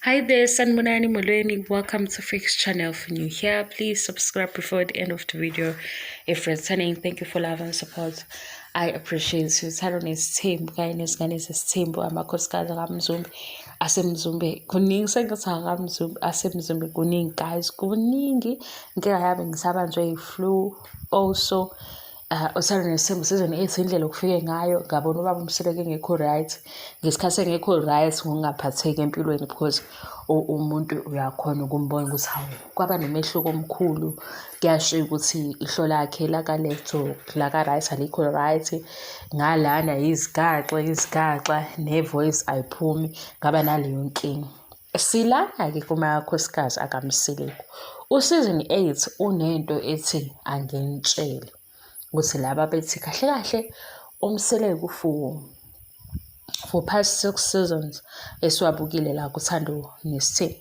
Hi there, Sanibonani Molweni. Welcome to Fix Channel. If you're new here, please subscribe before the end of the video. If returning, thank you for love and support. I appreciate you. Uthando nesithembu kanye nezingane zesithembu, amakhosikazi kaMzumbe aseMzumbe. Kuningi sengathi akaMzumbe aseMzumbe kuningi guys, kuningi. Ngike ngabe ngisabanjwe yi-flu also. Uthando Nesithembu season 8 indlela okufike ngayo ngabona ubaba uMseleku engekho right ngesikhathi engekho right ngokungaphatheki empilweni because umuntu uyakhona ukumbona ukuthi hawu kwaba nomehluko omkhulu kuyashiwo ukuthi ihlo lakhe laka-left or laka-right alikho right ngalana izigaxa izigaxa ne-voice ayiphumi ngaba naleyo nkinga. Silana-ke kumakhosikazi akaMseleku. U-season 8 unento ethi anginitshele ukuthi laba bethi kahle kahle uMseleku for past 6 seasons esiwabukile la kuThando Nesithembu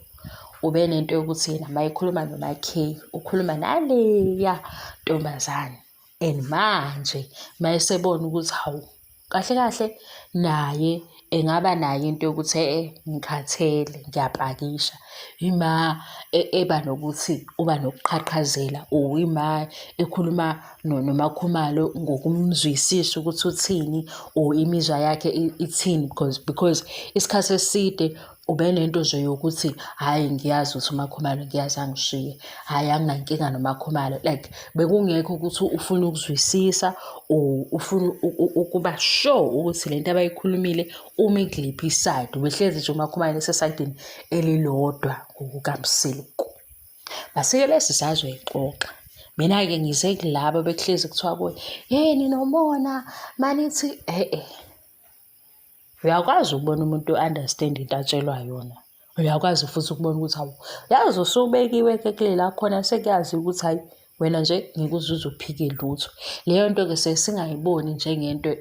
ubenento yokuthi yena uma ekhuluma noMaK ukhuluma naleya ntombazane and manje mayesebona ukuthi hawu kahle kahle naye engaba nayo into yokuthi e-e ngikhathele ngiyapakisha ima eba nokuthi uba nokuqhaqhazela or ima ekhuluma noMakhumalo ngokumzwisisa ukuthi uthini or imizwa yakhe ithini because isikhathi eside ubenento nje yokuthi hhayi ngiyazi ukuthi uMakhumalo ngiyazi angishiye, hhayi anginankinga noMakhumalo. Like bekungekho ukuthi ufuna ukuzwisisa or ufuna ukuba sure ukuthi le nto abayikhulumile umi kuliphi i-side. Ubehlezi nje uMakhumalo esesayidini elilodwa ngokukaMseleku. Masike lesi sazoyixoxa. Mina-ke ngize kulabo bekuhlezi kuthiwa kuye, hey ninomona manithi e-e. Uyakwazi ukubona umuntu u-understand into atshelwa yona. Uyakwazi futhi ukubona ukuthi hawu, yazi usubekiwe-ke kulela khona sekuyaziwa ukuthi hhayi wena nje ngeke uze uze uphike lutho. Leyo nto-ke sesingayiboni njengento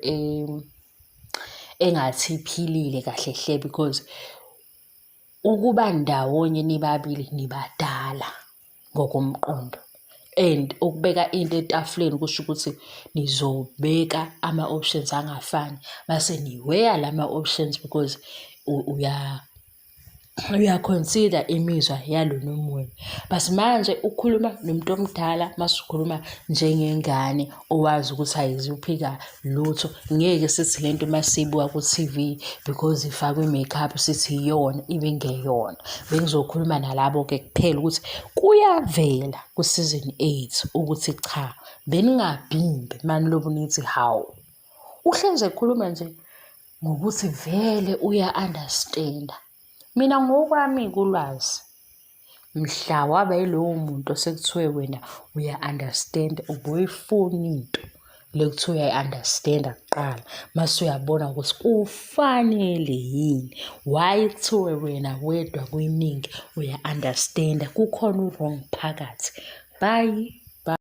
engathi iphilile kahle hle because ukuba ndawonye nibabili nibadala ngokomqondo and ukubeka into etafuleni kusho ukuthi nizobeka ama-options angafani mase ni-weigh-a lama-options because uya-consider imizwa yalona omunye. But manje ukukhuluma nomuntu omdala mase ukhuluma njengengane owazi ukuthi ayizuphika lutho. Ngeke sithi lento masiyibuka ku-T_V because ifakwe i-makeup sithi iyona ibe ingeyona. Bengizokhuluma nalabo-ke kuphela ukuthi kuyavela ku-season 8 ukuthi cha beningabhimbi manilobu nithi hawu. Uhlezi ekhuluma nje ngokuthi vele uya-understand-a. Mina ngokwami-ke ulwazi mhla waba yilowo muntu osekuthiwe wena uya-understand-a uboyifuna into le kuthiwa uyayi-understand-a kuqala mase uyabona ukuthi kufanele yini. Why kuthiwe wena wedwa kwiningi uya-understand-a kukhona u-wrong phakathi. Bye.